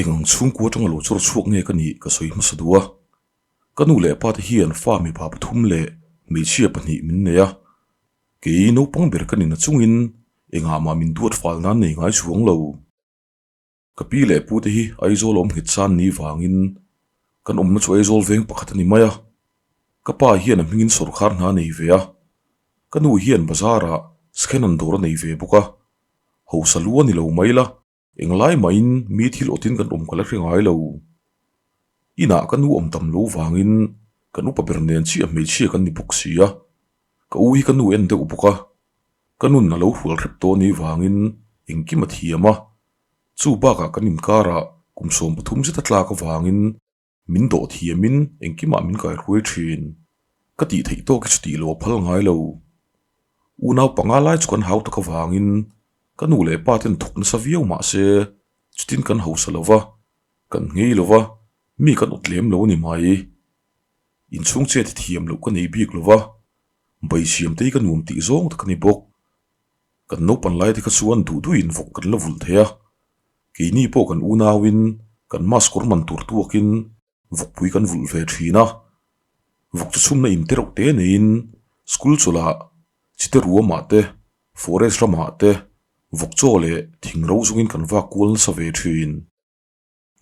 Engang chhungkua atanga lo chawr chhuak nge ka nih ka sawi hmasa duh a. Ka nu leh pa te hian fa mipa pathum leh hmeichhia pahnih min nei a. Kei naupang ber ka nina chungin engah mah min duat fal nan nei ngai chuang lo. Ka pi leh pu te hi Aizawl awm nghet san ni vangin kan awmna chu Aizawl veng pakhat a ni mai a. Ka pa hian a hmingin sawrkhar hna a nei ve a. Ka nu hian bazar ah scan an dawr a nei ve bawk a. Hausa lu a ni lo mai la. Englai mahin mi thil awtin kan awm ka la hre ngai lo. Inah ka nu awm tam lo vangin kan upa ber nen chiah hmeichhia kan ni bawk si a, ka u hi ka nu en deuh bawk a, ka nun a lo hrual hrep tawh ni vangin engkim a thiam a, chu bakah kan inkarah kum 13 zet a tlak avangin Min dawh thiamin engkimah min kaihruai thin. Ka tih theih tawk hi chu tih lo a phal ngai lo. Unau panga lai chu kan hau tak avangin ka nu leh pa ten thawk nasa viau mah se chutin kan hausa lo va, kan nghei lo va, mi kan awt lem lo a ni mai. Inchhung chet hi thiam loh ka nei bik lo va, baisiam te hi ka nuam tih zawng tak a ni bawk. Kan naupan lai te kha chuan duh duhin vawk kan la vulh thei a, Keini pawh kan unauin kan mask kawr man tur tuakin vawkpui kan vulh ve thin a, vawk chu chhumna in te reuh te neiin school chawlhah chite ruamah te, forest ramah te vawk chaw leh thing ro zungin kan vak kual nasa ve thin.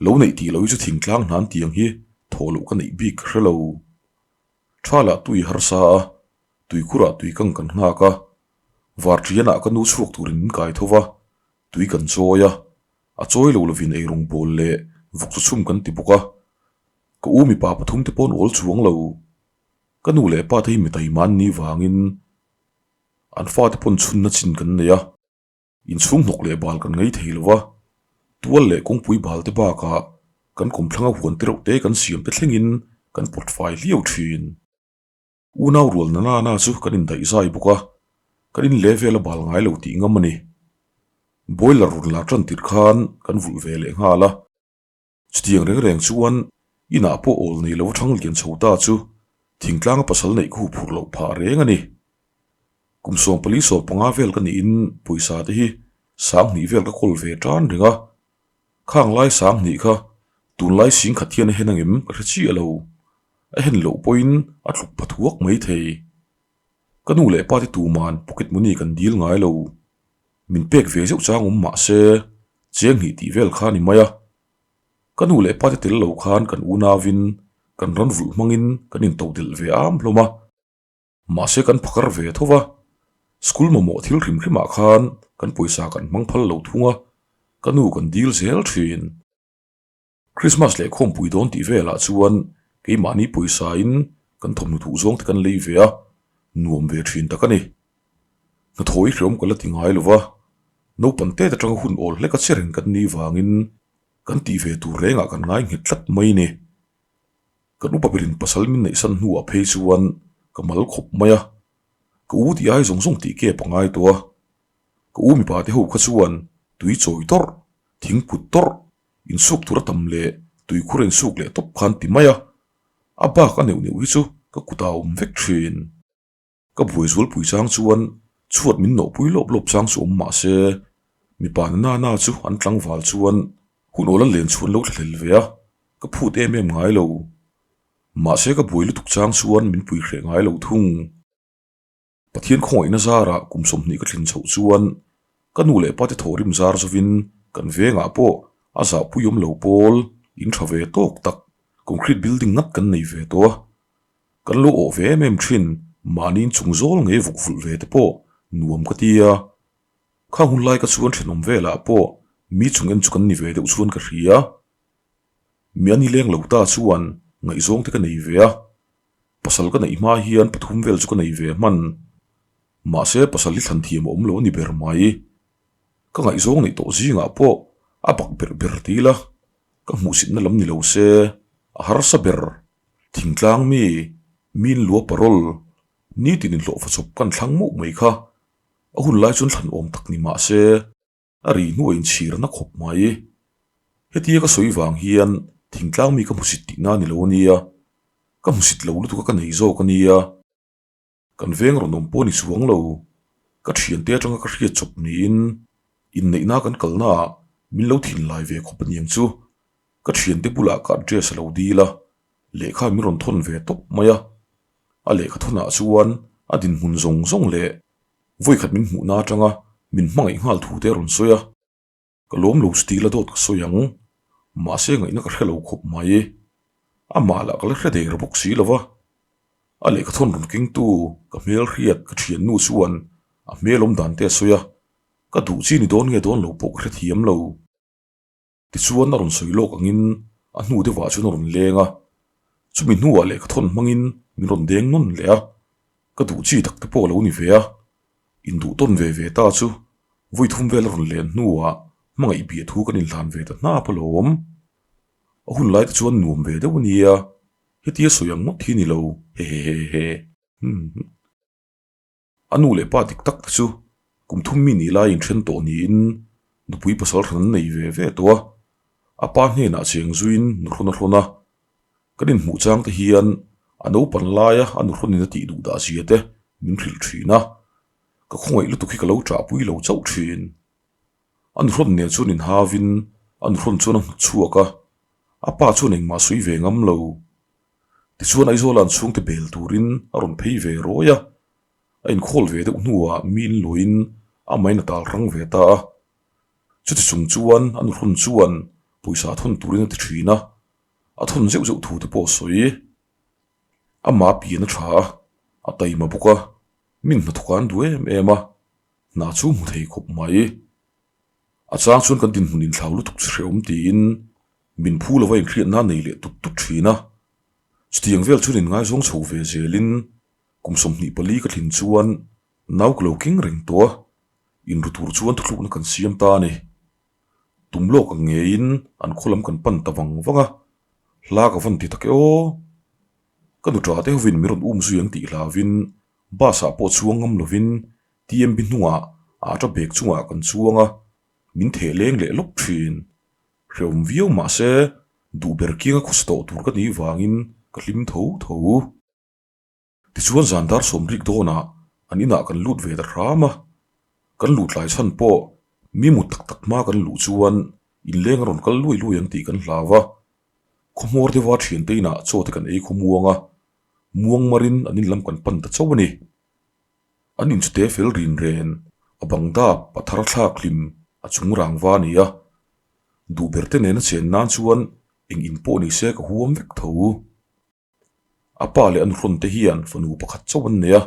Lo neih tih loh hi chu thingtlang hnan tiang hi thawh loh ka neih bik ka hre lo. Tha lah tui harsa a, tuikhurah tuikang kan nghak a, varṭianah ka nu chhuak turin min kai tho va, Tui kan chawi a, a chawi lo lovin eirawng bawl leh vawk chu chhum kan ti bawk a. Ka u mipa pathum te paw'n awl chuang lo. Ka nu leh pa te hi mi taima an nih vangin an fate paw'n chhunna chin kan nei a, inchhung hnawk leh bal kan ngei thei lo va, tual leh kawngpui bal te bakah kan kawmthlanga huan te reuh te kan siam te thlengin kan pawt fai hliau thin. Unau rual na na na chu kan indaih zai bawk a, kan in leh vel a bal ngai lo tih ngam a ni. Boiler rawn la tan tirh khan kan vulh ve leh nghal a, chutiang reng reng chuan inah pawh awl nei lo thang lian chho ta chu thingtlanga pasal neih khu phur loh phah reng a ni. Kum 14 15 vel ka niin pawisa te hi 2000 vel ka kawl ve tan reng a, khang lai 2000 kha tunlai 10,000 hian a hen angem ka hre chiah lo. A hen loh pawhin a tluk pha thuak mai thei. Ka nu leh pa te tuman pocket money kan dil ngai lo. Min pek ve zeuh chang awm mah se, cheng hnih tih vel kha a ni mai a. Ka nu leh pa te tel lo khan kan unauin kan ran vulh hmangin kan intodelh ve am hlawm a. Mahse kan phakar ve tho va, school mamawh thil hrim hrimah khan kan pawisa kan hmang phal lo thung a, ka nu kan dil zel thin. Christmas leh khawmpui dawn tih velah chuan keimahni pawisa in kan thawmhnaw duh zawng te kan lei ve a, nuam ve thin tak a ni. Hnathawh i hreawm ka la ti ngai lo va, naupang tet atanga hun awl hlek a che reng kan nih vangin kan tih ve tur rengah kan ngai nghet tlat mai ni. Kan upa berin pasal min neihsan hnuah phei chuan ka mal khawp mai a, ka u tih ai zawng zawng tih kep a ngai tawh a, ka u mipa te ho kha chuan tui chawi tawrh, thingput tawrh, Insuk tur a tam leh tuikhur a insuk leh tawp khan ti mai a, a bak a neuh neuh hi chu ka kutah a awm vek thin. Ka buai zualpui chang chuan chhuat min nawhpui lawp lawp chang chu awm mah se, mipa na na na chu an tlangval chuan hun awl an len chhuan lo thlahlel ve a, ka phut em em ngai lo. Mahse ka buai lutuk chang chuan min pui hreh ngai lo thung. Pathian khawngaihna zarah kum 20 ka thlin chhoh chuan ka nu leh pa te thawhrim zar zovin kan vengah pawh a zahpui awm lo pawl in tha ve tawk tak concrete building ngat kan nei ve tawh a. Kan lo awh ve em em thin mahni inchung zawl ngei vuk vulh ve te pawh nuam ka ti a. Khang hun lai ka chuan thenawm velah pawh mi chung en chu kan ni ve deuh chuan ka hria. Mi a ni leng lo ta chuan ngaihzawng te ka nei ve a. Pasal ka neih hma hian pathum vel chu ka nei ve hman. Mahse pasal hi thlan thiam a awm lo a ni ber mai. Ka ngaihzawng neih tawh zingah pawh a bak ber ber ti ila, ka hmuhsitna lam ni lo se, a harsa ber. Thingtlang mi, min lua parol, nitin inhlawhfa chawp kan thlang mauh mai kha. A hun lai chuan thlan awm tak ni mah se, A ri hnuah inchhirna khawp mai. Hetia ka sawi vang hian thingtlang mi ka hmusit tihna a ni lo a nia. Ka hmusit lo lutuk a ka nei zawk a nia. Kan veng rawn awm pawh a ni chuang lo. Ka thiante atanga ka hriat chawp niin inneihna kan kalnaah min lo thinlai ve khawp a niang chu. Ka thiante bulah ka address a lo dil a, lehkha min rawn thawn ve tawp mai a. A lehkha thawnah chuan a dinhmun zawng zawng leh vawikhat min hmuhna atanga min hmangaih nghal thu te a rawn sawi a. Ka lawm lo steel a dawt ka sawi ang, mahse ngaihna ka hre lo khawp mai. Amah lah ka la hre der bawk si lo va. A lehkha thawn rawn kengtu ka hmel hriat ka thiannu chuan a hmel awm dan te a sawi a, ka duh chi ni dawn nge dawn lo pawh ka hre thiam lo. Tichuan a rawn sawi lawk angin a hnu deuhah chuan a rawn leng a, chumi hnuah lehkha thawn hmangin min rawn deng nawn leh a, ka duh chi tak te pawh a lo ni ve a, induh tawn ve ve ta chu vawi thum vel a rawn len hnuah hmangaih biah thu kan inhlan ve ta hnap alawm. A hun lai te chuan nuam ve deuh a nia, hetia sawi ang ngawt hi ni lo, hehehehe. A nu leh pa dik tak te chu kum thum mi nih laiin then tawh niin nupui pasal hran an nei ve ve tawh a, a pa hnenah cheng zuiin nuhrawn a hrawn a, kan inhmuh chang te hian a naupan laia a nuhrawnin a tih duh dah zia te min hrilh thin a, ka khawngaih lutuk hi ka lo ṭahpui lo chauh thin. A nuhrawn nen chuan inhavin a nuhrawn chuan a hnawt chhuak a, a pa chuan engmah sawi ve ngam lo. Tichuan Aizawla an chhungte bel turin a rawn phei ve rawi a, a inkhawl ve deuh hnuah mi in luahin amahin a tal rang ve ta a. Chuti chung chuan a nuhrawn chuan pawisa thawn turin a ti thin a, a thawn zeuh zeuh thu te pawh a sawi. Amah pian a tha a, a taima bawk a, min hnathawk an duh em em a, hna chu hmu thei khawp mai. A chang chuan kan dinhmun inthlau lutuk chu hrehawm tiin min phu lova inhriatna nei leh tut tut thin a. Chutiang vel chuan inngaizawng chho ve zelin kum 24 ka thlin chuan nau ka lo keng reng tawh a, inru tur chuan thuthlukna kan siam ta a ni. Tum lawk ang ngeiin an khaw lam kan pan ta vang vang a, hla ka vawn ti tak e aw. Ka nuṭa te hovin min rawn um zui ang tih hlavin bus ah pawh chhuang ngam lovin TMB hnungah ata bag chungah kan chuang a, min theh leng leh lawk thin. Hrehawm viau mahse duh ber kianga khawsa tawh tur ka nih vangin ka hlim tho tho. Tichuan zan dar sawmrik dawnah an inah kan lut ve ta hram a, kan luh tlai chhan pawh mi mut tak tak hma kan luh chuan inleng a rawn kal luai luai ang tih kan hlau a. Khawhmawr deuha thiante inah chaw te kan ei khawmuang a, muang marin an in lam kan pan ta chauh a ni. An inchute fel rin ren, a bang dap, a thar thlak hlim, a chung rang va a ni a. Duh ber te nena chen nan chuan eng in pawh ni se ka huam vek tho. A pa leh a nuhrawn te hian fanu pakhat chauh an nei a,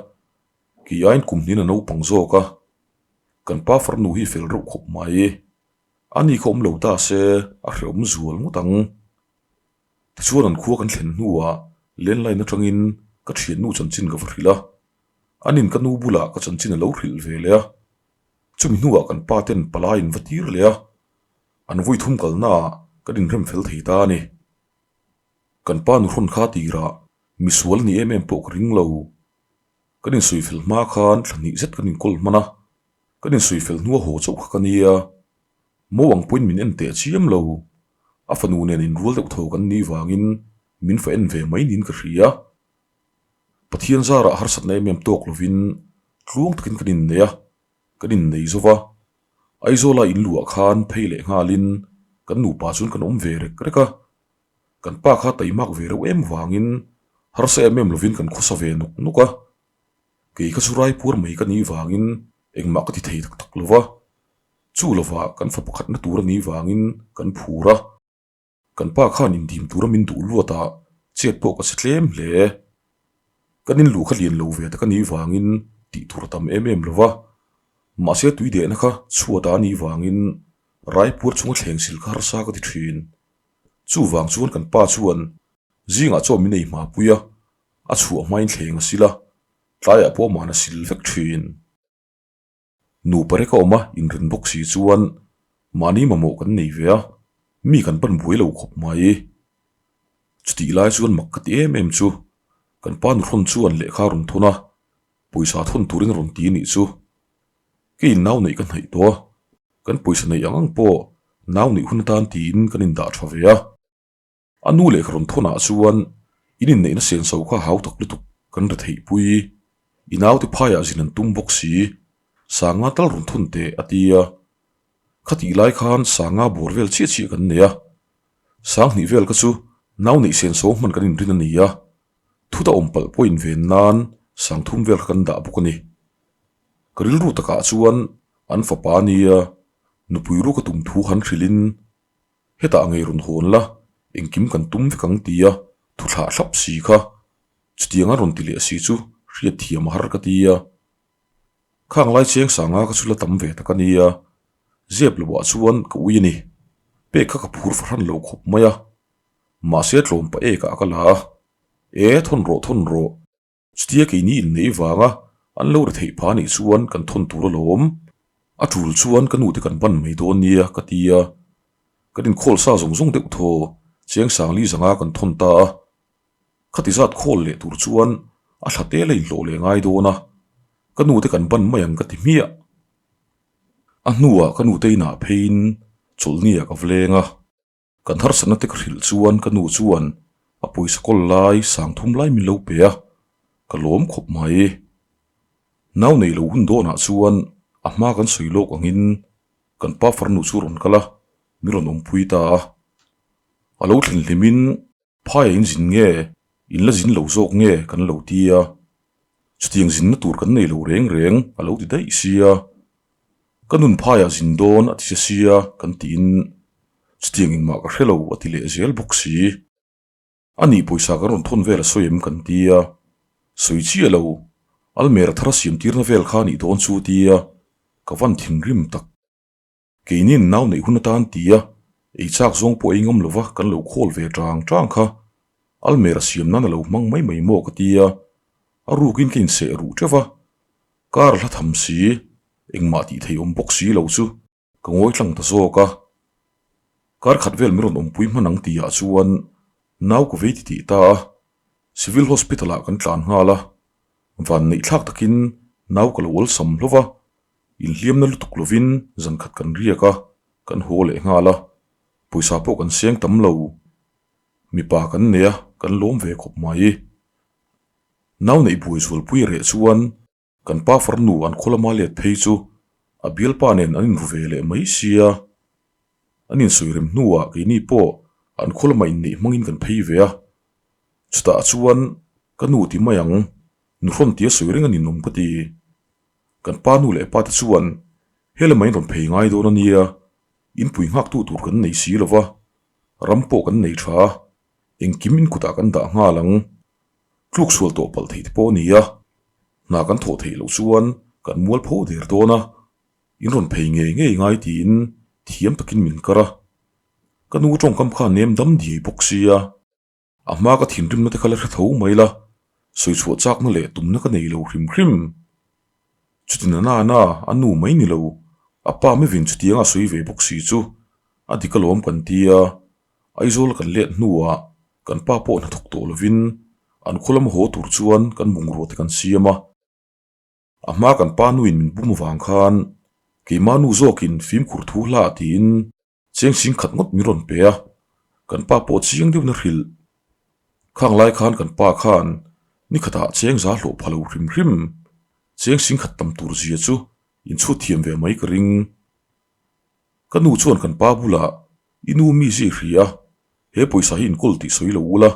kei aiin kum hnin a naupang zawk a. Kan pa farnu hi fel reuh khawp mai. A ni kha awm lo ta se a hrehawm zual ngawt ang. Tichuan an khua kan thlen hnuah landline atangin ka thiannu chanchin ka va hrilh a, anin ka nu bulah ka chanchin a lo hrilh ve leh a, chumi hnuah kan pa ten palai in va tir leh a, an vawi thum kalnaah kan inrem fel thei ta a ni. Kan pa nuhrawn kha tirah misual ni em em pawh ka ring lo. Kan insawi fel hma khan thla hnih zet kan inkawl hman a, kan insawi fel hnua haw chauh kha ka nia. Mo ang pawhin min en teh chiam lo. A fanu nen inrual deuh tho kan nih vangin min fa en ve mai niin ka hria. Pathian zarah harsatna em em tawk lovin tluang takin kan innei a, kan innei zo va. Aizawla in luah khan phei leh nghalin kan nupa chuan kan awm ve rek rek a. Kan pa kha taimak ve reuh em vangin harsa em em lovin kan khawsa ve nuk nuk a. Kei kha chu raipuar mai ka nih vangin engmah ka ti thei tak tak lo va. Chu lovah kan fa pakhatna tur a nih vangin kan phur a. Kan pa khan indim tura min duh luat a, chet pawh ka che tlem hle. Kan in luh kha lian lo ve tak a nih vangin tih tur a tam em em lo va. Mahse tui dehna kha chhuat a nih vangin raipuar chunga thleng sil kha harsa ka ti thin. Chuvang chuan kan pa chuan zingah chaw min ei hma pui a, a chhuah hmain thleng a sil a, tlaiah pawh man a sil vek thin. Nupa rek a awm a, inrin bawk si chuan mahni mamawh kan nei ve a, mi kan pan buai lo khawp mai. Chutih lai chuan mak ka ti em em chu, kan pa nuhrawn chuan lehkha a rawn thawn a, pawisa thawn turin a rawn ti a nih chu. Keiin nau neih ka hnaih tawh a, kan pawisa neih ang ang pawh nau neih hun atan tiin kan indah tha ve a. A nu lehkha rawn thawnah chuan in inneihna senso kha hau tak lutuk kan ri theihpui. I naute phaiah zin an tum bawk si, Sanga tal rawn thawn teh a ti a. Khatih lai khan Sanga bawr vel chiah chiah kan nei a. Sanghnih vel kha chu nau neih sen so hman kan inrin a ni a, thut a awm palh pawh inven nan sangthum vel kha kan dah bawk a ni. Ka rilru takah chuan an fapa nia nupui ru ka tum thu han hrilhin hetah ngei rawn hawn la engkim kan tum vek ang tia thu thlah thlap si kha chutianga rawn ti leh si chu hriat thiam a har ka ti a. Khang lai cheng sanga ka chu la tam ve tak a nia, zep loah chuan ka ui a ni. Pek kha ka phur fahran lo khawp mai a, mahse tlawm pa ekah ka la a, E thawn rawh thawn rawh, chutia keini inneih vanga an lo ri theih pha nih chuan kan thawn tur alawm, a tul chuan ka nute kan ban mai dawn nia ka ti a, kan inkhawl sa zawng zawng deuh thaw cheng sangli zanga kan thawn ta a. Khati zat khawl leh tur chuan a thla tel a inhlawh leh ngai dawn a, ka nute kan ban mai ang ka ti hmiah. A hnuah ka nute inah pheiin chawlhniah ka va leng a, kan harsatna te ka hrilh chuan ka nu chuan a pawisa kawl lai sang thum lai min lo pe a, ka lawm khawp mai. Nau nei lo hun dawnah chuan a hma kan sawi lawk angin kan pa farnu chu rawn kal a, min rawn awmpui ta a. A lo thlen hlimin Phai a in zin nge, in la zin lo zawk nge kan lo ti a, chutiang zinna tur kan nei lo reng reng a lo ti daih sia, ka nun phaiah zin dawn a ti che sia kan tiin chutiang engmah ka hre lo a ti leh zel bawk si. A nih pawisa kan rawn thawn vel a sawi em kan ti a, sawi chiah lo, almera thar a siam tirna vel kha a nih dawn chu tia ka van thinrim tak. Keinin nau neih hun atan tia ei chak zawng pawh ei ngam lova kan lo khawl ve tang tang kha. Almera siam nan a lo hmang mai mai maw ka tia, a rukin ka inseh ruh teuh va, kar a hla tham si, engmah tih theih awm bawk si lo chu ka ngawi tlang ta zawk a. Kar khat vel min rawn awmpui hman ang tihah chuan nau ka vei titih ta a, Civil Hospital ah kan tlan nghal a, van neih thlak takin nau ka lo awlsam hlauh va, Inhliamna lutuk lovin zan khat kan riak a, kan haw leh nghal a, pawisa pawh kan seng tam lo. Mipa kan nei a, kan lawm ve khawp mai. Nau neih buai zualpui reh chuan kan pa farnu an khaw lama let phei chu a bialpa nen an inru ve leh mai sia. An insawi rem hnuah keini pawh an khaw lama inneih hmangin kan phei ve a. Chutah chuan ka nu ti mai ang, nuhrawn tia sawi reng a ninawm ka ti. Kan pa nu leh pa te chuan he lamah in rawn phei ngai dawn a nia, inpui nghaktu tur kan nei si lo va, ram pawh kan nei tha a, engkim in kutah kan dah nghal ang. Tluk sual tawh palh theih te pawh a ni a, hna kan thawh theih loh chuan kan mual pho der dawn a, in rawn phei ngei ngei ngai tiin thiam takin min kar a. Ka nu tawngkam kha nem dam diai bawk sia. A hma ka thinrimna te kha la hre tho mai la, sawi chhuah chakna leh tumna ka nei lo hrim hrim. Chuti na na a nu mai ni lo, a pa mevin chutianga a sawi ve bawk si chu a dik alawm kan ti a, Aizawl kan let hnuah kan pa pawh hnathawk tawh lovin an khaw lama haw tur chuan kan bungrua te kan siam a. A hma kan pa nuin min bum avang khan keimah nu zawkin fimkhur thu hlah tiin Cheng sing khat ngawt min rawn pe a, kan pa pawh chiang deuhin a hrilh. Khang lai khan kan pa khan ni khatah cheng za hlawh pha lo hrim hrim. Cheng sing khat tam tur zia chu inchhut thiam ve mai ka ring. Ka nu chuan kan pa bulah i nu mi zia i hria a, he pawisa hi inkawl tih sawi lo ula,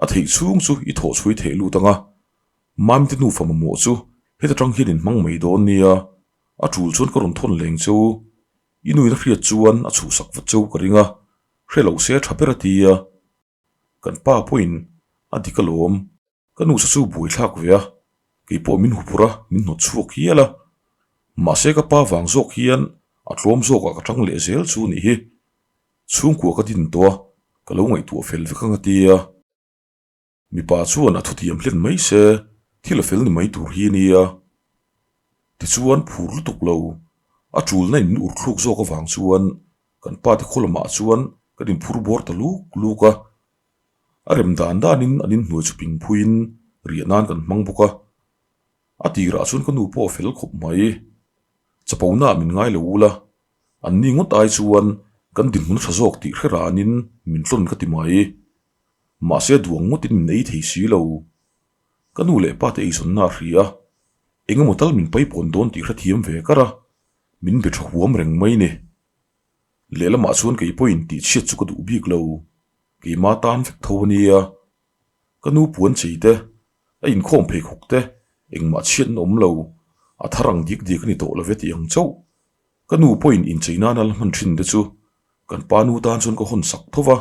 a theih chhung chu i thawh chhui theh lut ang a, Mamte nufa mamawh chu heta tang hian inhmang mai dawn nia, a tul chuan ka rawn thawn leng che u. I nuin a hriat chuan a chhuhsak vat cheu ka ring a, hre lo se tha ber a ti a. Kan pa pawhin a dik alawm, ka nu sa chu buaithlak ve a, kei pawh min huphurh a, min hnawt chhuak hial a. Mahse ka pa vang zawk hian a tlawm zawkah ka tang leh zel chu nih hi. Chhungkua ka din tawh a, ka lo ngaihtuah fel vek ang a ti a. Mipa chuan a thutiam hlen mai se, thil a fel ni mai tur hi a nia. Tichuan phur lutuk lo, a tulna in min urthluk zawk avang chuan kan pa te khaw lamah chuan kan inphur bawr ta luk luk a. A rem dan danin an inhnuai chu ping phuiin riah nan kan hmang bawk a. A tirah chuan ka nu pawh a fel khawp mai. Chapona ah min ngai lo ula, an ni ngawt ai chuan kan dinhmun a tha zawk tih hre ranin min tlawn ka ti mai. Mahse duang ngawtin min ei thei si lo. Ka nu leh pa te eizawnna a hria a, eng emaw tal min paipawn dawn tih hrethiam ve kar a, min be tha huam reng mai ni. Lehlamah chuan kei pawhin tihchhiat chu ka duh bik lo. Keima tan vek tho a nia. Ka nu puan chei te, a inkhawm pheikhawk te engmah chhiatna awm lo, a thar ang diak diak a ni tawh lo ve tih ang chauh. Ka nu pawhin inchei nana la hman thin te chu kan pa nu tan chuan ka hawn sak tho va,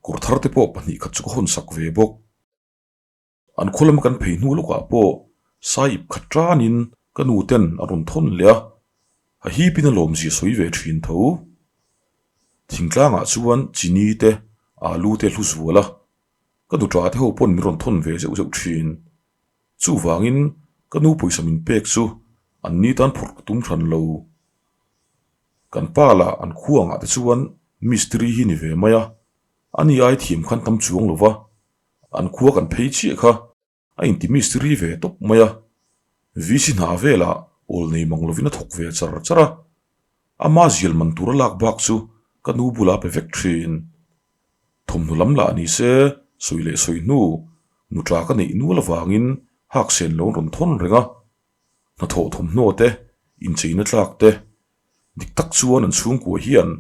kawr thar te pawh pahnihkhat chu ka hawn sak ve bawk. An khaw lama kan phei hnu lawkah pawh sai ip khat tanin ka nu ten a rawn thawn leh a, a hipin a lawmzia sawi ve thin tho. Thingtlangah chuan chini te, alu te hlu zual a, ka nuṭa te ho pawn min rawn thawn ve zeuh zeuh thin. Chuvangin ka nu pawisa min pek chu an ni tan phawrh ka tum hran lo. Kan pa lah an khuangah te chuan mistiri hi ni ve mai a, ani ai thiam khan tam chuang lo va, An khua kan phei chiah kha a inti mistiri ve tawp mai a, VC hna velah awl nei mang lovin a thawk ve char char a, ama zial man tura lak bak chu ka nu bula pe vek thin. Thawmhnaw lam lah ni se sawi leh sawi hnu nuṭa ka neih nual avangin hak sen lo an rawn thawn reng a, hnathawh thawmhnaw te, incheina tlak te, dik tak chuan an chhungkua hian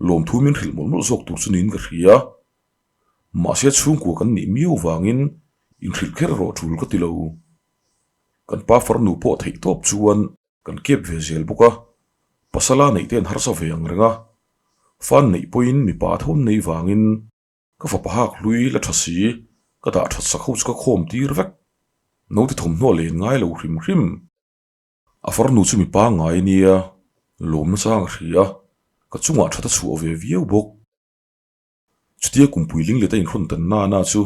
lawmthu min hrilh mawlh mawlh zawk tur chu niin ka hria. Mahse chhungkua kan nih miau vangin inhrilh kher erawh tul ka ti lo. Kan pa farnu pawh theih tawp chuan kan kep ve zel bawk a, pasala neih te an harsa ve ang reng a, fan neih pawhin mipa tho an nei vangin ka fapa hak hlui la tha si ka dah that sak ho chu ka khawm tir vek. Naute thawmhnaw len ngai lo hrim hrim. A farnu chu mipa ngai nia lawmna chang a hria a, ka chungah that a chhuah ve viau bawk. Chutia kumpui ling let a inhrawn tan nana chu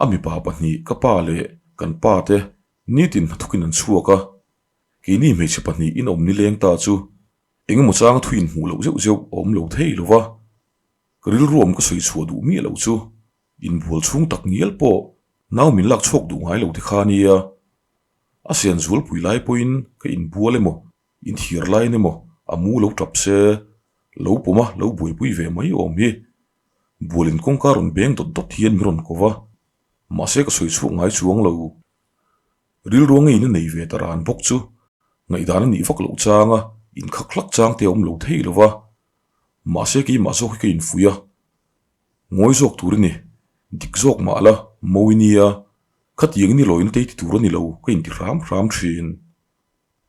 a mipa pahnih ka pa leh kan pa te nitin hnathawkin an chhuak a, keini hmeichhe pahnih inawm nileng ta chu engemaw changa thu inhmuh loh zeuh zeuh a awm lo thei lo va, ka rilruam ka sawi chhuah duh miah loh chu inbual chhung tak ngial pawh nau min lak chhuak duh ngai lo te kha nia. A sian zualpui lai pawhin ka inbual emaw Inthiar laiin emaw a mu lo tap se, lo pawm a, lo buaipui ve mai awm hi. Bualin kawngka rawn beng dawt dawt hian min rawn ko va, mahse ka sawi chhuak ngai chuang lo. Rilru ngeiin a nei ve ta ran bawk chu ngaihdan a nih vak loh chang a, inkhak hlak chang te a awm lo thei lo va. Mahse keimah zawk hi ka infuih a, ngawi zawk tur i ni, dik zawk mah la, mawi nia, khatiang in i lawina te i ti tur a ni lo ka inti hram hram thin.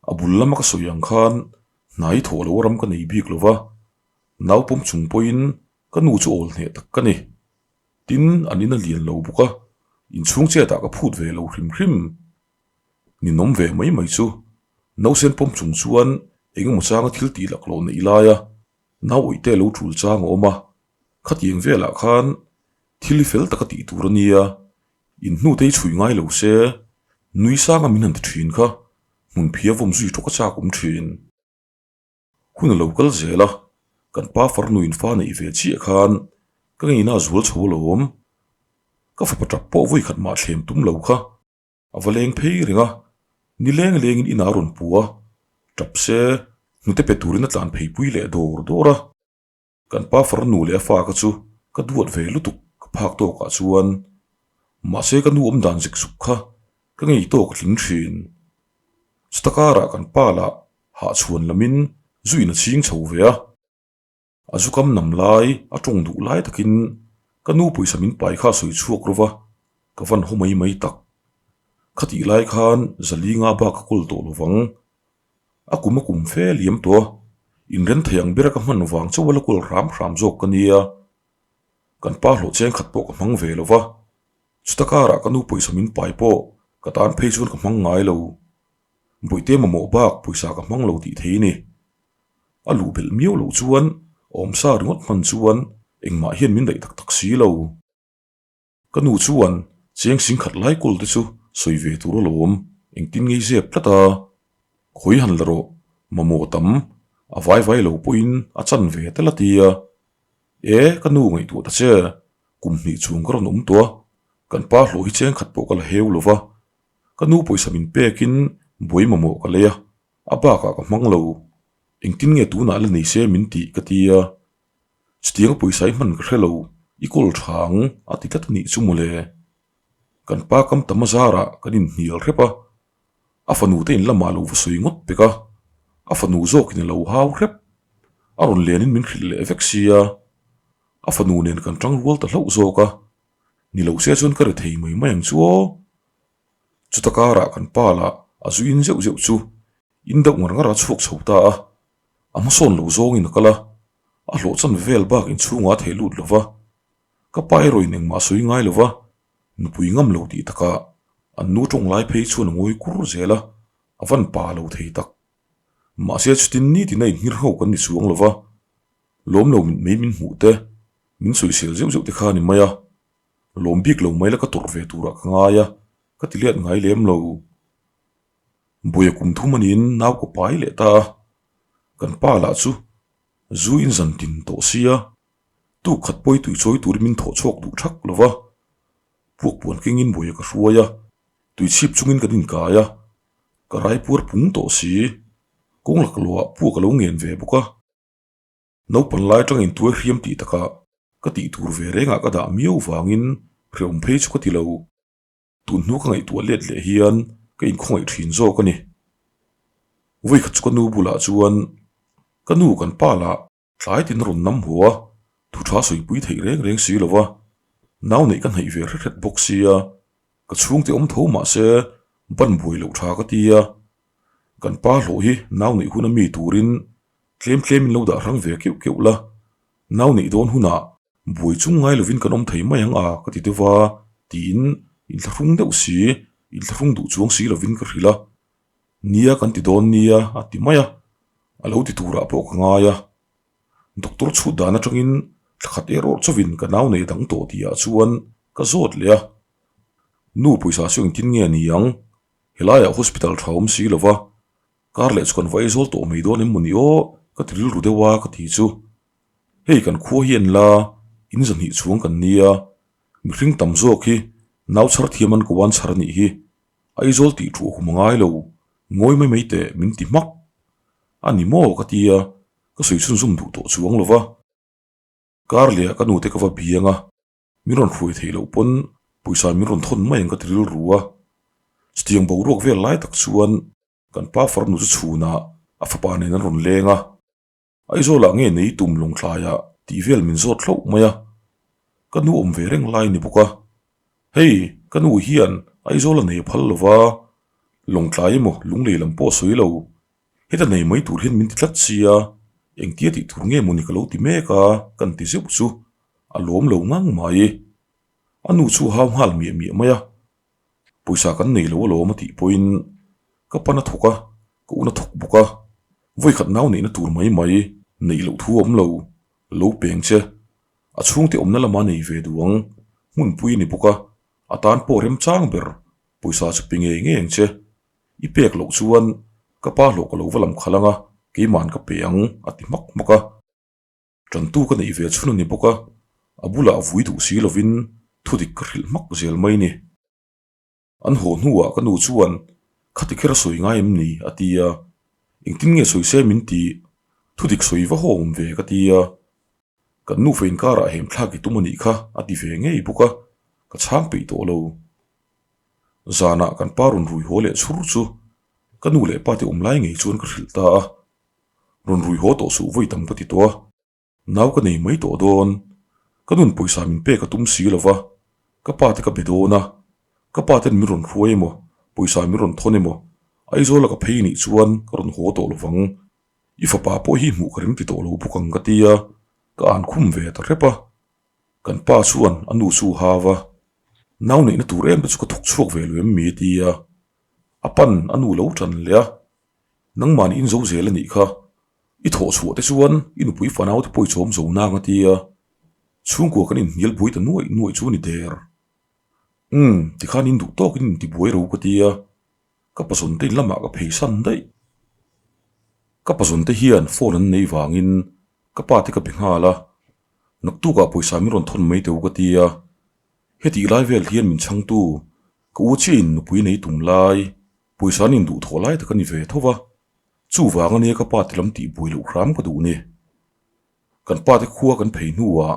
A bul lama ka sawi ang khan hnai thawh lo ram ka nei bik lo va, nau pawm chung pawhin ka nu chu awl hneh tak ka ni. Tin, an in a lian lo bawk a, inchhung chetah ka phut ve lo hrim hrim. Ninawm ve mai mai chu nausen pawm chung chuan engemaw changa thil tih laklawh neih laia nau awih te lo tul chang a awm a, khatiang velah khan thil hi fel taka tih tur a nia, In hnute hi chhui ngai lo se, nui sanga min han ti thin kha, hmun phia vawm zui tawk a chak awm thin. Hun a lo kal zel a, kan pa farnu in fa neih ve chiah khan ka ngeina a zual chho alawm. Ka fapa tap pawh vawi khat mah thlem tum lo kha a va leng phei reng a, ni leng lengin inah a rawn pu a, tap se hnute pe turin a tlan pheipui leh dawr dawr a. Kan pa farnu leh a fa ka chu ka duat ve lutuk ka phak tawkah chuan mahse ka nu awm dan zik zuk kha ka ngei tawk a tling thin. Chuta karah kan pa lah hahchhuan lamin zu in a chhing chho ve a, a zu kam nam lai a tawng duh lai takin ka nu pawisa min pai kha a sawi chhuak rawva ka van haw mai mai tak. Khatih lai khan Zalinga bak ka kawl tawh lovang. A kum a kum fe liam tawh a, inren thei ang bera ka hman vang chauh a la kawl hram hram zawk ka nia. Kan pa hlawh cheng khat pawh ka hmang ve lo va, chuta karah ka nu pawisa min pai pawh ka tan phei chuan ka hmang ngai lo. Bawihte mamawh bak pawisa ka hmang lo tih thei a ni. A luh belh miau loh chuan awmsa ringawt hman chuan engmah hian min daih tak tak si lo. Ka nu chuan cheng sing khat lai kawl te chu sawi ve tur alawm, engtin ngei zep tlat a, khawi han la rawh, mamawh tam, a vai vai lo pawhin a chan ve tel a ti a. E, ka nu ngaihtuah ta che, kum hnih chung ka rawn awm tawh a, kan pa hlawh hi cheng khat pawh ka la heu lo va, ka nu pawisa min pekin buai mamawh ka lei a, a bakah ka hmang lo, engtin nge tunah la nei se min tih ka ti a. Chutiang a pawisa i hman ka hre lo, i kawl tha ang a ti tlat a nih chu mawle. Kan pa kam tam a zarah kan inhnial hrep a, a fanu te in lamah lo va sawi ngawt pek a, a fanu zawkin a lo hau hrep, a rawn lianin min hrilh leh vek sia. A fanu nen kan tang rual ta hlauh zawk a, ni lo se chuan ka ri thei mai mai ang chu aw. Chuta karah kan pa lah a zu in zeuh zeuh chu in deuh ngar ngar a chhuak chho ta a, a hmasawn lo zawngin a kal a, a hlawh chan vel bak inchhungah a theh lut lo va, ka pa erawhin engmah a sawi ngai lo va, nupui ngam lo tih takah an nu tawng lai phei chuan a ngawi kur zel a, a van pa lo thei tak. Mahse chutin nitin a inhngir ho kan ni chuang lo va, lawm lo mit mei min hmuh te, min sawisel zeuh zeuh te kha a ni mai a, lawm bik lo mai la ka tawrh ve turah ka ngai a, ka ti let ngai lem lo. Buaia kum thum a niin nau ka pai leh ta a, kan pa lah chu zu in zan tin tawh sia, tuk khat pawi tui chawi turin min thawh chhuak duh thak lo va, puak puan kengin buaia ka hruai a, tui chhip chungin kan inkai a, ka rai puar pung tawh si, kawng laklawh ah puak a lo ngen ve bawk a. Naupang lai atangin tuai hriam tih takah ka tih tur ve rengah ka dah miau vangin hreawm phei chu ka ti lo. Tun hnu ka ngaihtuah let leh hian ka inkhawngaih thin zawk a ni. Vawikhat chu ka nu bulah chuan ka nu kan pa lah tlai tin a rawn nam haw a, thu tha sawipui theih reng reng si lo va, nau neih ka hnaih ve hret hret bawk sia, ka chhungte awm tho mah se ban buai loh tha ka ti a, kan pa hlawh hi nau neih hun a mi turin tlem tlemin lo dah hrang ve keuh keuh la, nau neih dawn hunah buai chung ngai lovin kan awm thei mai ang a ka ti deuh a tiin inthlahrung deuh si, inthlahrung duh chuang si lovin ka hrilh a, nia kan ti dawn nia a ti mai a, a lo ti turah pawh ka ngai a, doctor chhut dan atangin thla khat erawh chauhin ka nau nei dang tawh tihah chuan ka zawt leh a, nu pawisa chu engtin nge ni ang, helaiah hospital tha awm si lova Kar leh chu kan va eizawl tawh mai dawn em maw ni aw ka ti rilru deuh a ka ti chu. Hei kan khua hi en la, in zahnih chhuang kan nia, mihring tam zawk hi nau chhar thiam an ko an chhar anih hi, Aizawl tih thu a hum a ngai lo, ngawi mai mai teh min ti hmak. A ni maw ka ti a, ka sawi chhunzawm duh tawh chuang lo va. Kar leh ah ka nute ka va biang a, Min rawn hruai theih loh pawn pawisa min rawn thawn mai ang ka ti rilru a. Chutiang boruak vel lai tak chuan kan pa farnu chu chhunah a fapa nen an rawn leng a. Aizawlah nge nei tum lawngthlaiah tih vel min zawt hlauh mai a. Ka nu awm ve reng lai ni bawk a. Hei, ka nu hian Aizawl a nei phal lo va, lawngtlai emaw lunglei lam pawh a sawi lo. Heta nei mai tur hian min ti tlat sia, engtia tih tur nge mawni ka lo ti mek a, kan ti zeuh chu a lawm lo ngang mai. A nu chu a hau nghal miah miah mai a, pawisa kan nei lo alawm a tih pawhin ka pan a thawk a, ka un a thawk bawk a, vawikhat nau neihna tur mai mai neih loh thu a awm lo, lo peng che, a chhungte awmna lama nei ve duh ang, hmunpui a ni bawk a, a tan pawh remchang ber pawisa chu pe ngei ngei ang che. I pek loh chuan ka pa hlawh ka lo va lam khalh ang a, keima'n ka pe ang, a ti hmak hmak a. Tantu ka neih ve chhun a ni bawk a, a bulah vui duh si lovin thudik ka hrilh hmak zel mai ni. An haw hnuah ka nu chuan, Khati kher a sawi ngai em ni? a ti a. Engtin nge sawi se min ti? Thudik sawi va haw awm ve ka ti a. Kan nufa inkarah hem thlak i tum a nih kha, a ti ve ngei bawk a, ka chhang peih tawh lo. Zanah kan pa rawn rui haw leh chhur chu ka nu leh pa te awm lai ngei chuan ka hrilh ta a, rawn rui haw tawh suh vawi tam ka ti tawh a, nau ka nei mai tawh dawn, ka nun pawisa min pek a tum si lo va, ka pa te ka be dawn a, ka pa ten min rawn hruai emaw pawisa min rawn thawn emaw Aizawl a ka phei nih chuan ka rawn haw tawh lo vang, i fapa pawh hi hmuh ka rem ti tawh lo bawk ang ka ti a, ka an khum ve ta hrep a. Kan pa chuan a nu chu hau a, nau neihna tur em te chu ka thawk chhuak ve lo em mi ti a, a pan a nu lo tan leh a, nangmahni in zo zel a nih kha, i thawh chhuah te chuan i nupui fanau te pawh i chawm zo nang a ti a, chhungkua kan inhnial buai ta nuaih nuaih chu a ni der. Umm, tikhan in duh tawkin in tibuai ro ka ti a, ka pazawn te in lamah ka phei san daih. Ka pazawn te hian phone an nei vangin ka pa te ka be nghal a, Naktukah pawisa min rawn thawn mai teh u ka ti a, hetih lai vel hian min chhangtu ka u chiahin nupui nei tum lai pawisa an induh thawh lai tak a ni ve tho va, chuvang ania ka pa ti lam tih buai loh hram ka duh ni. Kan pa te khua kan phei hnuah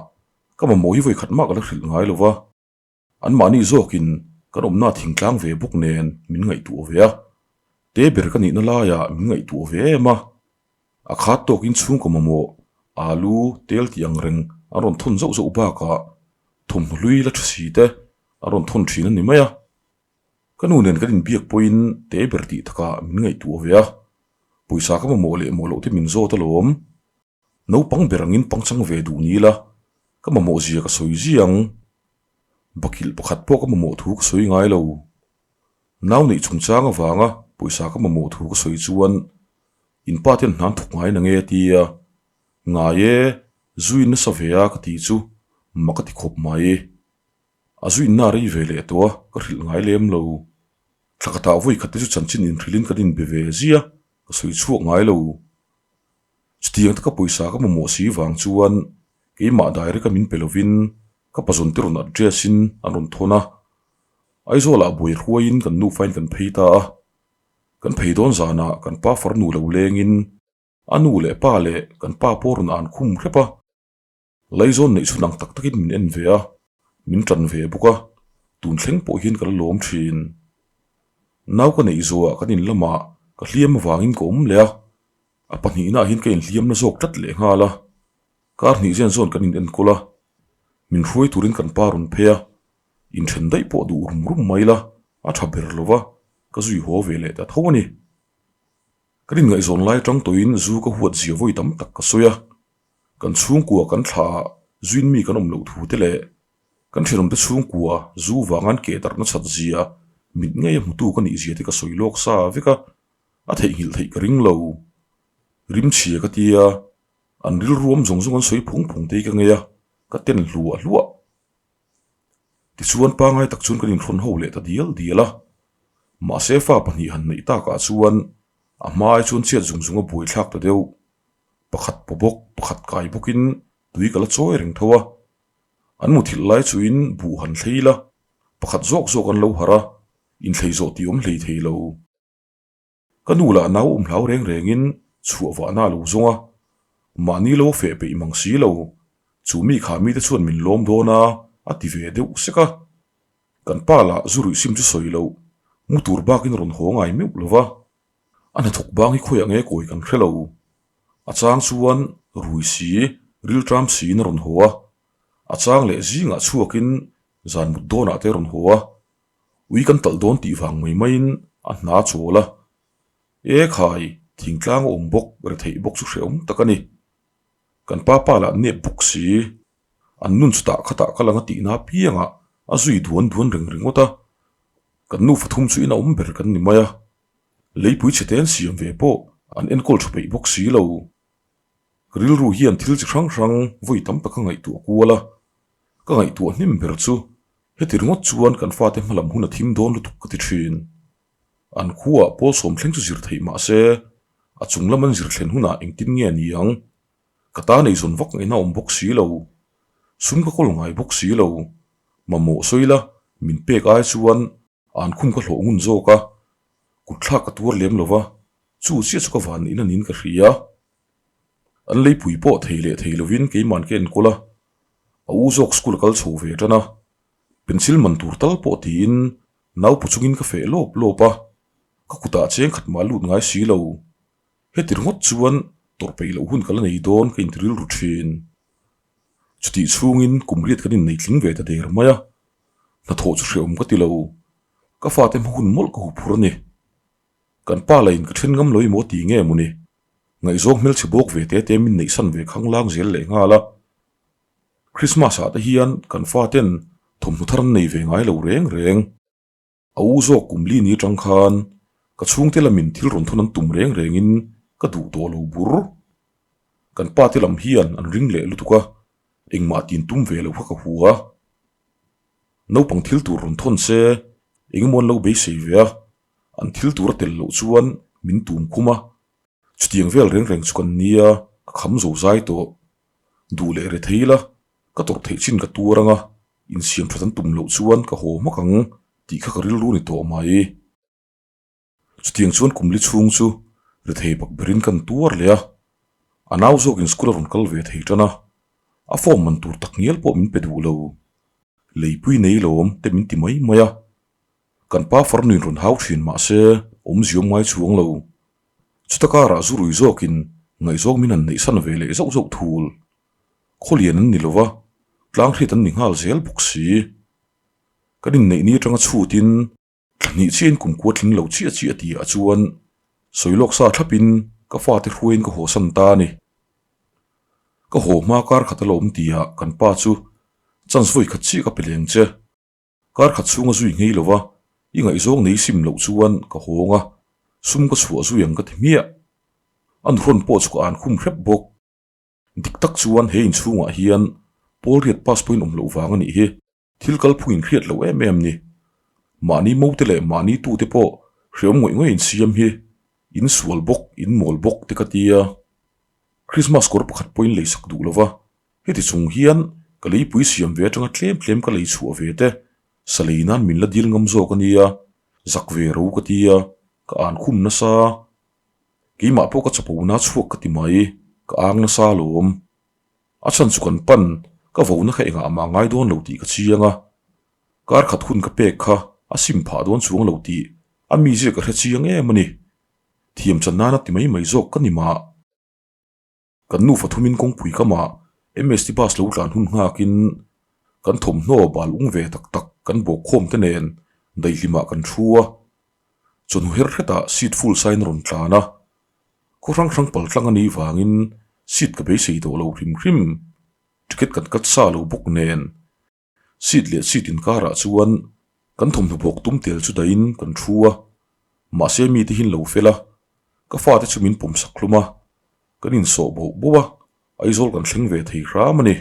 ka mamawh hi vawikhat mah ka la hrilh ngai lo va. Anmahni zawkin kan awmna thingtlang ve bawk nen min ngaihtuah ve a, te ber ka nihna laiah min ngaihtuah ve em a, a khat tawkin chhungkaw mamawh alu tel tih ang reng an rawn thawn zauh zauh bakah thawmhnaw hlui la tha si te an rawn thawn thin a ni mai a. Ka nu nen kan inbiak pawhin te ber tih takah min ngaihtuah ve a, pawisa ka mamawh leh mawh loh te min zawt alawm. Naupang ber angin pangchang ve duh ni ila, ka mamawh zia ka sawi ziang. Bakilh pakhat pawh ka mamawh thu ka sawi ngai lo. Nau neih chungchang avanga pawisa ka mamawh thu ka sawi chuan in pa ten hnan thawk ngai na nge a ti a, ngai e, zuin nasa ve a ka ti chu mak a ti khawp mai. A zuinna a rei ve leh tawh a, ka hrilh ngai lem lo. Thla khatah vawi khat te chu chanchin inhrilhin kan inbe ve zia, ka sawi chhuak ngai lo. Chutiang taka pawisa ka mamawh si vang chuan keimah direct a min pe lovin ka pazawn te rawn address in an rawn thawn a. Aizawlah buai hruaiin kan nufain kan phei ta a. Kan phei dawn zanah kan pa farnu lo lengin a nu leh pa leh kan pa pawh rawn an khum hrep a. Laizawn neih chhun ang tak takin min en ve a, min tan ve bawk a, tun thleng pawh hian ka la lawm thin. Nau ka neih zawhah kan in lamah ka hliam avangin ka awm leh a, a pahnihnaah hian ka inhliamna zawk tlat leh nghal a, kar hnih zen zawn kan in enkawl a, min hruai turin kan pa rawn phei a, inthen daih pawh duh rum rum mai la, a tha ber lo va, ka zui haw ve leh ta tho a ni. Kan inngaihzawn lai atang tawhin zu ka huat zia vawi tam tak ka sawi a, Kan chhungkua kan thla ah zuin mi kan awm loh thu te leh kan thenawmte chhungkua zu vang an keh darhna chhat zia mit ngei a hmutu ka nih zia te ka sawi lawk sa vek a, a theihnghilh theih ka ring lo. Rimchhia ka tia, an rilruam zawng zawng an sawi phung phung te hi ka ngei a, ka ten hluah hluah. Tichuan pangai tak chuan kan inhrawn ho leh ta dial dial a, mahse fa pahnih han neih takah chuan a hma ai chuan chhiat zung zung a buaithlak ta deuh. Pakhat paw bawk, pakhat kai bawkin tui ka la chawi reng tho a. An muthilh lai chuin buh han thlei la, pakhat zawk zawk an lo harh a, inthlei zawh tih awm hlei thei lo. Ka nu lah nau awm hlau reng rengin chhuah vahna a lo zawng a, mahni lo feh peih mang si lo, chu mi kha mite chuan min lawm dawn a, a ti ve deuh sek a. Kan pa lah zu ruih sim chu sawi loh, mu tur bakin rawn haw ngai meuh lo va. A hnathawk bang hi khawiah nge kawi kan hre lo. A chang chuan rui si, rilṭam siin a rawn haw a, a chang leh zingah chhuakin zan mut dawnah te a rawn haw a, ui kan talh dawn tih vang mai maiin a hna a chawl a. E khai, thingtlang a awm bawk, retheih bawk chu hrehawm tak a ni. Kan pa pa lah nep bawk si, an nun chutah khatah ka lang a tihna apiangah a zui duan duan reng ringawt a, kan nufa thum chu in a awm ber kan ni mai a. Leipui chhe te an siam ve pawh an enkawl tha peih bawk si lo. Ka rilru hian thil chi hrang hrang vawi tam tak ka ngaihtuah kual a, ka ngaihtuah hnem ber chu heti ringawt chuan kan fate hmalam hun a thim dawn lutuk ka ti thin. An khuaah pawl sawm thleng chu zir theih mah se a chung lam an zir thlen hunah engtin nge a ni ang? Ka ta nei zawn vak ngaihna awm bawk si lo. Sum ka kawl ngai bawk si lo. Mamawh sawi la, min pek ai chuan An khum ka hlawh ngun zawk a, kut thlak ka tuar lem lo va, chu chiah chu ka van in a niin ka hria. An leipui pawh thei leh thei lovin keiman ka enkawl a, a u zawk school a kal chho ve tan a, pencil man tur tal pawh tiin naupu chungin ka feh lawp lawp a, ka kutah cheng khat mah lut ngai si lo. Heti ringawt chuan tawrh peih loh hun ka la nei dawn ka inti rilru thin. Chutih chhungin kum riat kan innei tling ve ta der mai a, Hnathawh chu hrehawm ka ti lo, ka fate hma hun mawlh ka hu phur a ni. Kan pa lahin ka then ngam lo emaw ti nge maw ni? Ngaihzawng hmelchhe bawk ve te te min neihsan ve khanglang zel leh nghal a. Christmas ah te hian kan faten thawmhnaw thar an nei ve ngai lo reng reng. A u zawk kum li ni atang khan ka chhungte lamin thil rawn thawn an tum reng rengin ka duh tawh lo bur. Kan pa te lam hian an ring leh lutuk a, engmah tin tum ve lo kha ka hua. Naupang thil tur rawn thawn se engemaw an lo beisei ve a, an thil tur a tel loh chuan min tum khum a, chutiang vel reng reng chu kan nia ka kham zo zai tawh. Duh leh rethei la, ka tawrh theih chin ka tuar anga insiam that an tum loh chuan ka haw hmak ang tih kha ka rilru ni tawh mai. Chutiang chuan kum li chhung chu rethei bak berin kan tuar leh a, a nau zawkin school a rawn kal ve thei tan a, a form man tur tak ngial pawh min pe duh lo. Leipui nei lawm te min ti mai mai a, kan pa farnuin rawn hau thin mah se awmziawm ngai chhuang lo. Chuta karah zu rui zawkin ngaihzawng min han neihsan ve leh zauh zauh thul. Khawlian an ni lo va, tlanghriat an ni nghal zel bawk si. Kan inneih ni atanga chhutin thla hnih chiahin kum kua tling lo chiah chiah tih ah chuan sawi lawk sa thlapin ka fate hruaiin ka haw san ta a ni. Ka haw hma kar khat a la awm tih ah kan pa chu chance vawi khat chiah ka pe leng che. Kar khat chhunga zui nghei lo va, i ngaihzawng nei sim loh chuan ka hawng a, sum ka chhuah zui ang ka ti hmiah. A nuhrawn pawh chu ka an khum hrep bawk. Dik tak chuan he inchhungah hian Paul riat pass pawhin awm loh vang a nih hi. Thil kalphung inhriat loh em em ni. Mahni mote leh mahni tute pawh hreawm ngawih ngawih insiam hi in sual bawk, in mawl bawk te ka tia. Christmas kawr pakhat pawhin leisak duh lo va, Heti chung hian ka leipui siam ve atanga tlem tlem ka lei chhuah ve te, sa lei nan min la dil ngam zawk a nia, zak ve ro ka ti a, ka an khum nasa. Keimah pawh ka chapo na chhuak ka ti mai, ka ang nasa alawm. A chhan chu kan pan, ka vo na kha engah mah ngai dawn lo tih ka chiang a, kar khat hun ka pek kha a sim phah dawn chuang lo tih a mizia ka hre chiang em a ni. Thiam chan nana ti mai mai zawk ka ni mah. Kan nufa thumin kawngpui kamah MST bus lo tlan hun nghakin kan thawmhnaw bal ung ve tak tak kan bawk khawm te nen daihlimah kan thu a. Chawhnu her hretah seat full sign a rawn tlan a. Khaw hrang hrang pal tlang a nih vangin seat ka beisei tawh lo hrim hrim. Ticket kan cut sa lo bawk nen Seat leh seat inkarah chuan kan thawmhnaw bawk tum tel chu dahin kan thu a, mahse mite hi an lo fel a, ka fate chu min pawm sak hlum a, kan insawh boh boh a, Aizawl kan thleng ve thei hram a ni.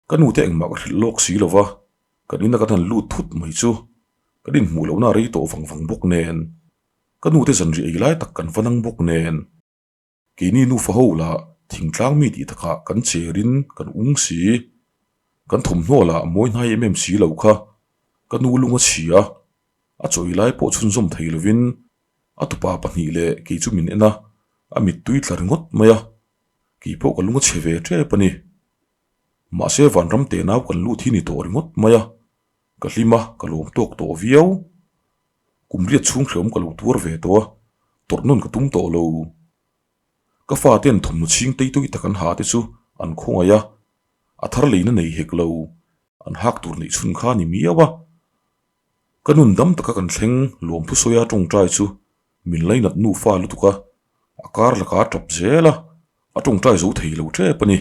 Ka nute engmah ka hrilh lawk si lo va, kan ina kan han lut thut mai chu kan inhmuh lohna a rei tawh vang vang bawk nen, ka nute zanriah ei lai tak kan va nang bawk nen. Keini nufa ho lah thingtlang mi tih takah kan cherin kan ung si. Kan thawmhnaw lah mawi hnai em em si lo kha. Ka nu lung a chhia a, a chawi lai pawh chhunzawm thei lovin a tupa pahnih leh kei chu min en a, a mittui tla ringawt mai a. Kei pawh ka lung a chhe ve tep a ni. Mahse vanram tenau kan lut hi ni tawh ringawt mai a, ka hlim a, ka lawm tawk tawh viau. Kum riat chhung hreawm ka lo tuar ve tawh a, tawrh nawn ka tum tawh lo. Ka fate'n thawmhnaw chhing tei tawih tak an ha te chu an khawngaih a, a thar leina nei hek lo, an hak tur neih chhun kha a ni miau a. Ka nun dam taka kan thleng luam thusawia tawngtai chu min lainat nufa lutuk a, a kar lakah a tap zel a, a tawngtai zo thei lo tep a ni.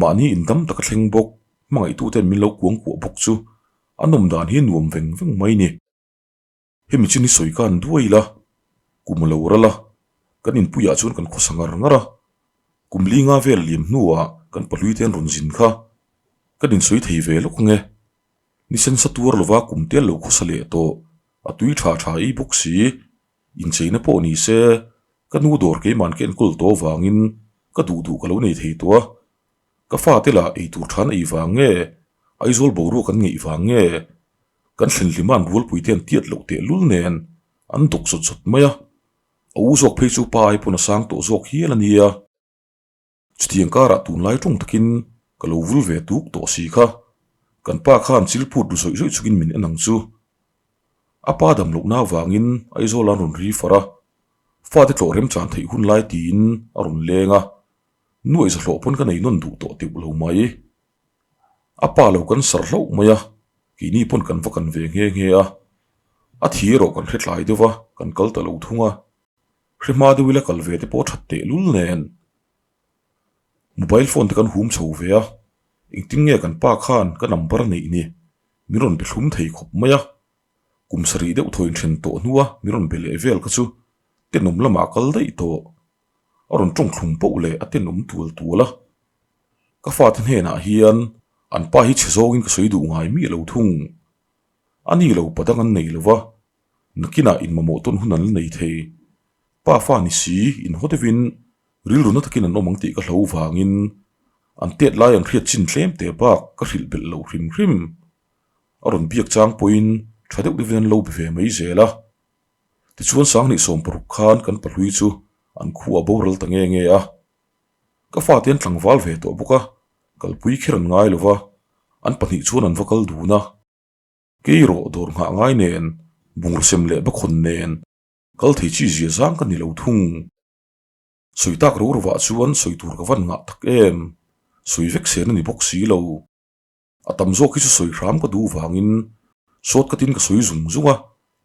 Mahni in dam taka thleng bawk, hmangaihtuten min lo kuang kuah bawk chu a nawm dan hi nuam veng veng mai ni. Hemi chin hi sawi ka han duai ila, kum a lo ral a, kan inpuiah chuan kan khawsa ngar ngar a, kum li nga vel liam hnuah kan pahlui te an rawn zin kha, kan insawi thei ve lawk ange. Ni sensa tuar lova kum tel lo khawsa leh tawh, a tui tha tha ei bawk si, Incheina pawh ni se, ka nu dawr keiman ka enkawl tawh avangin ka duh duh ka lo nei thei tawh a. Ka fate lah eitur tha an ei vang nge, Aizawl boruak an ngeih vang nge, kan thlenhlima an rualpuite an tiat loh tehlul nen an dawk zawt zawt mai a. A u zawk phei chu pa ai pawn a sang tawh zawk hial a nia. Chutiang karah tunlai tawng takin ka lo vul ve tuk tawh si kha. Kan pa khan chil phut ru zawih zawih chungin min en ang chu. A pa dam lohna avangin Aizawl an rawn ri far a, fate tlawh remchan theih hun lai tiin a rawn leng a, nuaih zahlawh pawn ka nei nawn duh tawh teuh lo mai. A pa lo kan sar hlauh mai a, keini pawn kan va kan ve nghe nghe a. A thi erawh kan hre tlai deuh va, kan kal ta lo thung a. Hre hma deuh ila kal ve te pawh that teh lul nen. Mobile phone te kan hum chho ve a, engtin nge kan pa khan ka number a neih ni min rawn be thlum thei khawp mai a. Kum sarih deuh thaw inthen tawh hnua min rawn be leh vel kha chu tenawm lamah a kal daih tawh. A rawn tawng thlum poh leh a tenawm tual tual a. Ka fate hnenah hian an pa hi chhe zawngin ka sawi duh ngai miah lo thung. A ni lo padang an nei lo va, Nakinah inmamawh tawn hun an la nei thei. Pa fa ni si, inhaw deuhin rilru na takin an awm ang tih ka hlo vangin an tet lai an hriat chin tlem teh bak ka hrilh belh lo hrim hrim. A rawn biak chang pawhin tha deuh deuhin an lo be ve mai zel a. Tichuan Sanghnih 60 khan kan pahlui chu an khu a boral ta nge nge a. Ka fate an tlangval ve tawh bawk a, kalpui kher an ngai lo va, an pahnih chuan an va kal dun a. Kei rawh dawr nghah ngai nen, bungraw sem leh bakhawn nen, kal thei chi zia zang ka ni lo thung. Sawi tak ro rovah chuan sawi tur ka van ngah tak em. Sawi vek sen a ni bawk si lo. A tam zawk hi chu sawi hram ka duh vangin short cut in ka sawi zung zung a,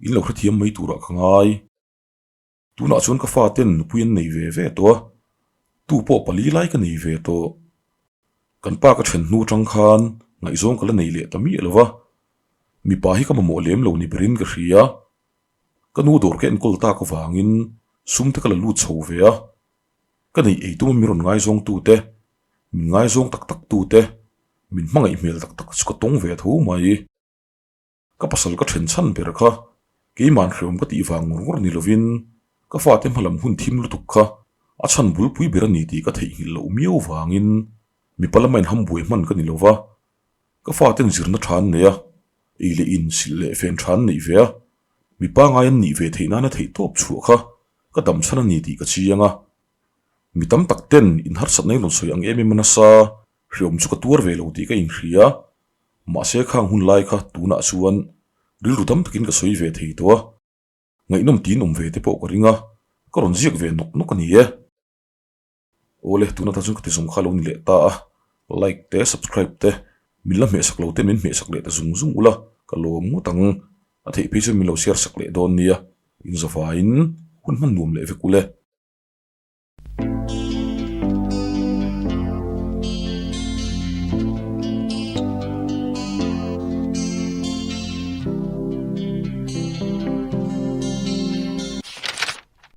in lo hrethiam mai turah ka ngai. Tunah chuan ka faten nupui an nei ve ve tawh a, tu pawh pali lai ka nei ve tawh. Kan pa ka then hnu atang khan ngaihzawng ka la nei leh ta miah lo va, mipa hi ka mamawh lem lo ni berin ka hria. Ka nu dawr ka enkawl tak avangin sum te ka la lut chho ve a, ka neih ei tuma min rawn ngaizawng tute, min ngaizawng tak tak tute, min hmangaih hmel tak tak chu ka tawng ve tho mai. Ka pasal ka then chhan ber kha keiman hreawm ka tih vang ngawr ngawr ni lovin ka fate hmalam hun thim lutuk kha a chhan bulpui ber a ni tih ka theihnghilh loh miau vangin mipa lama inham buai hman ka ni lova, ka faten zirna tha an nei a, ei leh in silh leh fen tha an neih ve a, mipa ngai an nih ve theih nana theih tawp chhuah kha ka dam chhan a ni tih ka chiang a. Mi tam tak ten inharsatna in rawn sawi ang em em a nasa, hreawm chu ka tuar ve lo tih ka inhria. Mahse khang hun lai kha tunah chuan rilru dam takin ka sawi ve thei tawh a, ngaihnawm tiin awm ve te pawh ka ring a, ka rawn ziak ve nawk nawk a ni e. Awle, tuna ta chuan ka ti zawng kha lo ni leh ta a, like te subscribe te min la hmehsak lo te min hmehsak leh ta zung zung ula ka lawm ngawt ang, a theih phei chuan min lo share sak leh dawn nia, inzavaiin hun hman nuam leh vek ule.